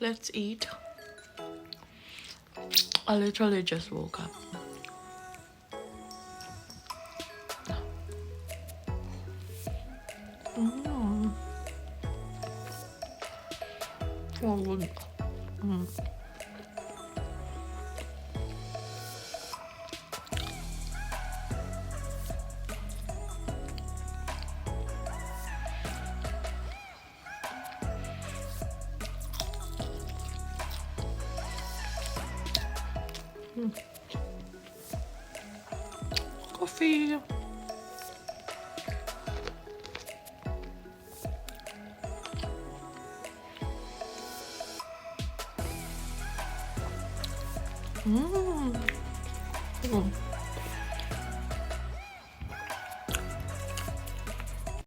Let's eat. I literally just woke up. Oh, good. Coffee.